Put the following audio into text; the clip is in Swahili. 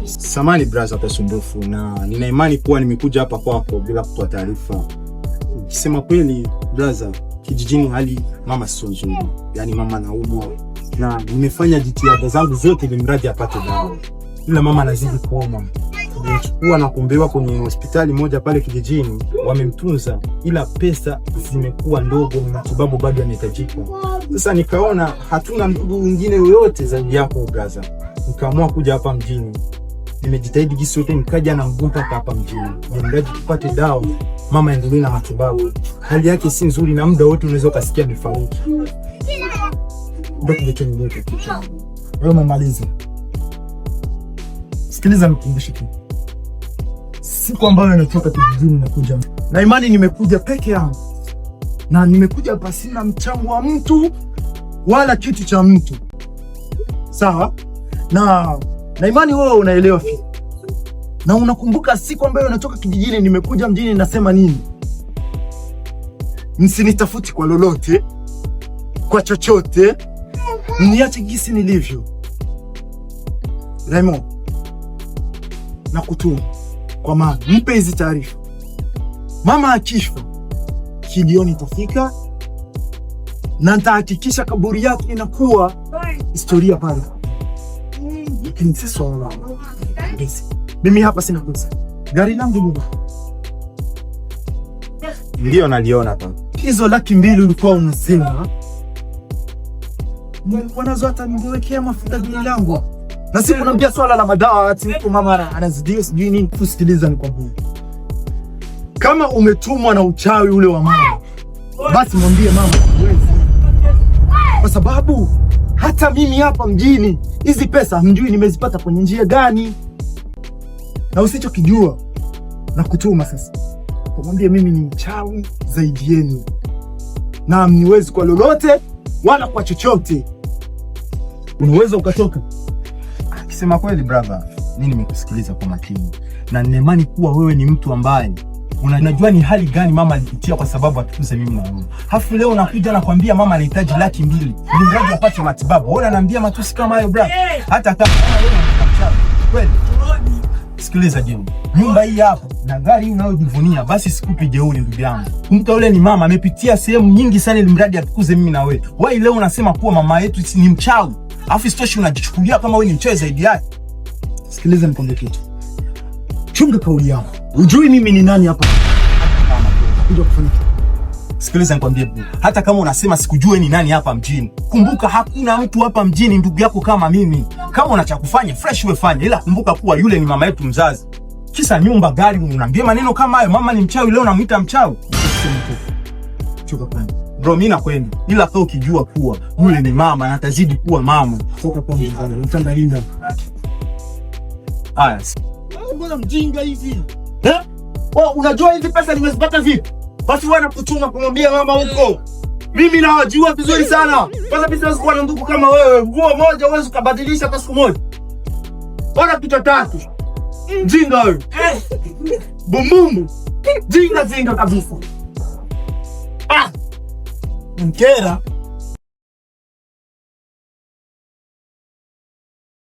Samani braza kwa usumbufu, na nina imani kuwa nimekuja hapa kwako bila kutoa taarifa. Ukisema kweli braza, kijijini hali mama sio nzuri, yaani mama anaumwa na nimefanya jitihada zangu zote ili mradi apate dawa, ila mama anazidi kuoma. Nimechukua na kuombewa kwenye hospitali moja pale kijijini, wamemtunza, ila pesa zimekuwa ndogo na matibabu bado yanahitajika. Sasa nikaona hatuna ndugu mwingine yoyote zaidi yako braza, nikaamua kuja hapa mjini. Nimejitahidi jinsi yote, nikaja na mguu mpaka hapa mjini, ni mradi tupate dawa, mama endelee na matibabu. Hali yake si nzuri, na muda wote unaweza ukasikia amefariki. Ndio kilichonileta kichwa. Wewe umemaliza. Sikiliza nikukumbushe kitu. Siku ambayo natoka kijijini na kuja na imani, nimekuja peke yangu na nimekuja pasina mchango wa mtu wala kitu cha mtu, sawa? Na imani wewe unaelewa fika, na unakumbuka siku ambayo natoka kijijini nimekuja mjini, nasema nini? Msinitafuti kwa lolote, kwa chochote, mniache gisi nilivyo. Raymond, nakutuma kwa mama, mpe hizi taarifa. Mama akifa, kilioni itafika na nitahakikisha kaburi yake inakuwa historia pale. Lakini si swala langu mimi, hapa sina pesa. Gari langu baba Ndio naliona hapa. Hizo 200,000 ulikuwa unasema nilikuwa nazo, hata ningewekea mafuta gari langu na siku naambia swala la madawa ati huko mama anazidiwa sijui nini. Kusikiliza nikwambie, kama umetumwa na uchawi ule wa mama, basi mwambie mama huwezi, kwa sababu hata mimi hapa mjini hizi pesa mjui nimezipata kwenye njia gani, na usichokijua na kutuma sasa, kumwambie mimi ni mchawi zaidi yenu na mniwezi kwa lolote wala kwa chochote. Unaweza ukatoka. Akisema kweli brother, mimi nimekusikiliza kwa makini na nina imani kuwa wewe ni mtu ambaye unajua ni hali gani mama alipitia kwa sababu atukuze mimi na wewe. Halafu leo nakuja nakwambia mama anahitaji 200,000 ili mradi apate matibabu. Wewe unaniambia matusi kama hayo brother. Hata kama wewe unamchawi. Kweli. Sikiliza Jim, nyumba hii hapa na gari hii unayojivunia, basi sikupi jeuri ndugu yangu. Kumbuka yule ni mama amepitia sehemu nyingi sana ili mradi atukuze mimi na wewe. Wewe leo unasema kuwa mama yetu ni mchawi. Alafu isitoshe unajichukulia kama wewe ni mchawi zaidi yake. Sikiliza nikwambie kitu, chunga kauli yako. Ujui mimi ni nani hapa kuja kufanya kitu. Sikiliza nikwambie bro, hata kama unasema sikujue ni nani hapa mjini, kumbuka hakuna mtu hapa mjini ndugu yako kama mimi. Kama una cha kufanya fresh, wewe fanya, ila kumbuka kuwa yule ni mama yetu mzazi. Kisa nyumba, gari, unaambia maneno kama hayo? Mama ni mchawi, leo namuita mchawi? Choka pale Bro, mimi nakwenda, ila kwa ukijua kuwa yule ni mama na atazidi kuwa mama. toka kwa mtandalinda. Haya, Mbona mjinga hivi eh? Oh, unajua hizi pesa nimezipata vipi? Basi wewe nakutuma kumwambia mama huko. Mimi nawajua vizuri sana. Kwanza mimi siwezi kuwa na ndugu kama wewe. Nguo moja huwezi ukabadilisha hata siku moja. Ona picha tatu. Mjinga wewe. Bumbumbu. Jinga jinga kabisa. Ah! Mkera.